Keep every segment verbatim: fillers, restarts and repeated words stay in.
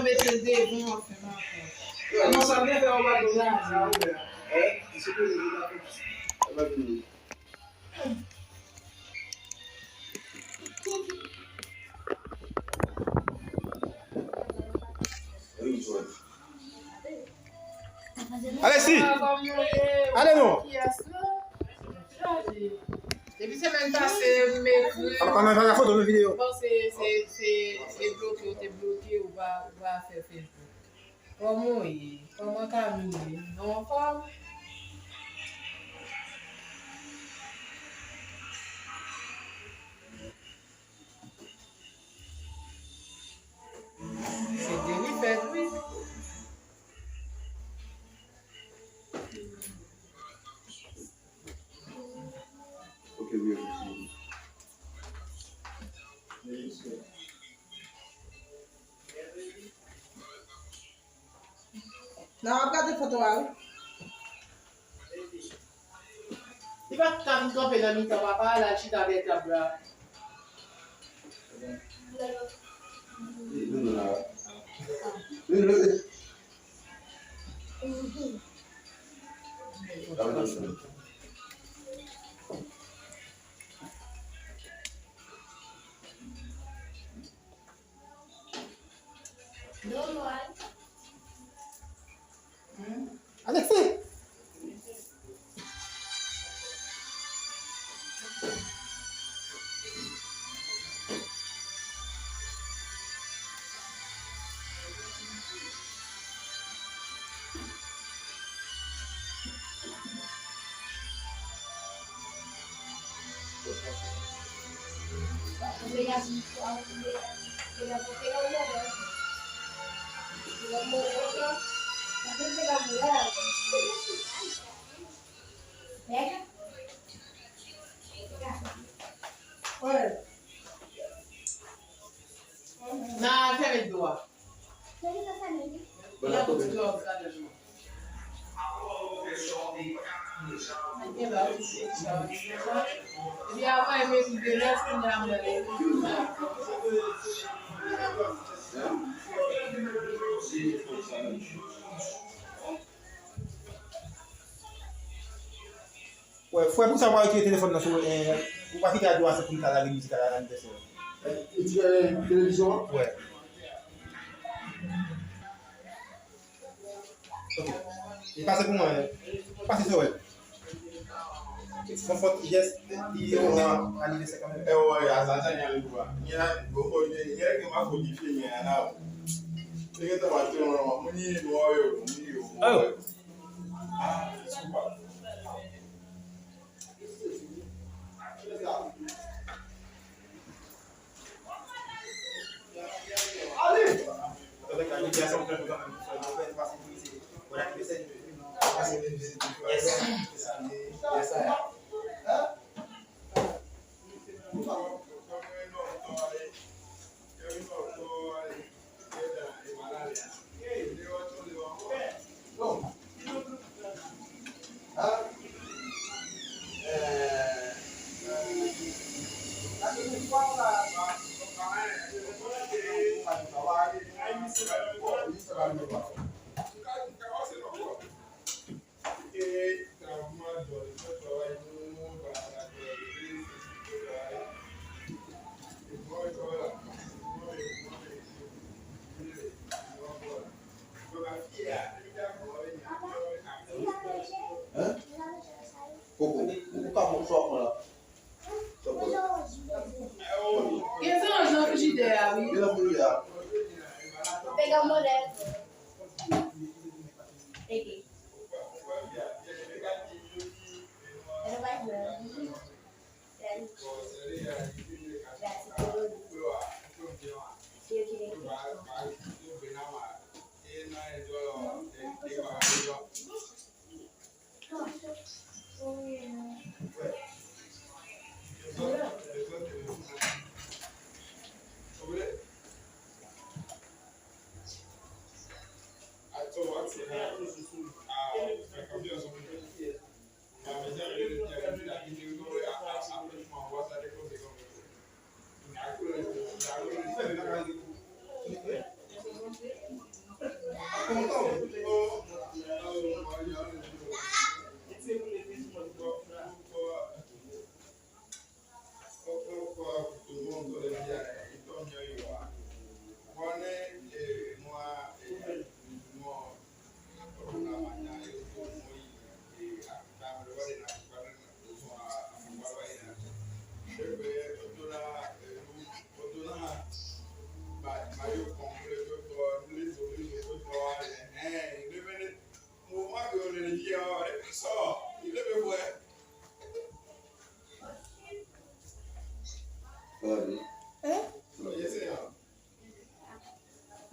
Mete l devan, anfen, pa fè. Yo, non, sa vle fè yon bagay la, sa vle fè. Eh, se pou nou, nou pa konn. Alexis! Ale non! Depi semèn pase, m ekri. Apa nan pa foto nan videyo. Bon, se, se, se, se bloke, ou te bloke, ou pa, ou pa fè Facebook. Kòman w ye? Kòman Camille ye? Nou anfòm? Se de wi fèt wi. Ok, wi, ok. Nan w ap gade foto a wi. Li pa t ka vin kanpe nan mitan papa a, l al chita dèyè tab la. Alexis! Nan fèmen do a. Bon, y ap fè yon ti lòv ladan. Epi avan, e mezi de lès, kounye a mwen rele. Wè, frè, pou sa w pa retire telefòn nan sou, eh, ou pa kite radyo a, se pou n ka lage mizik a la, anivèsè a. Retire televizyon an? Wè. Ok. E pase pou mwen, pase sou wè. Konfòt, yes, li, li, anivèsè kanmenm. E wè, a sa, sa, gen anivèsè. Gen la, bon, bon, gen, gen, gen, ma fo di fini, a la. Se gen tan, ma te, moun, moun, yo, moun, yo. Oh. Hein? Koko, ou ka pran sa w pran la. Gen zanj nan frijidè a, wi. Gen nan frijidè a. Pega modèl. Ede.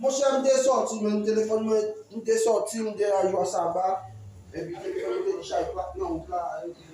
Monchè, m te sòti, men telefòn mwen, m te sòti, m te nan jou a saba. Epi telefòn mwen te di chay plat nan wout la. Epi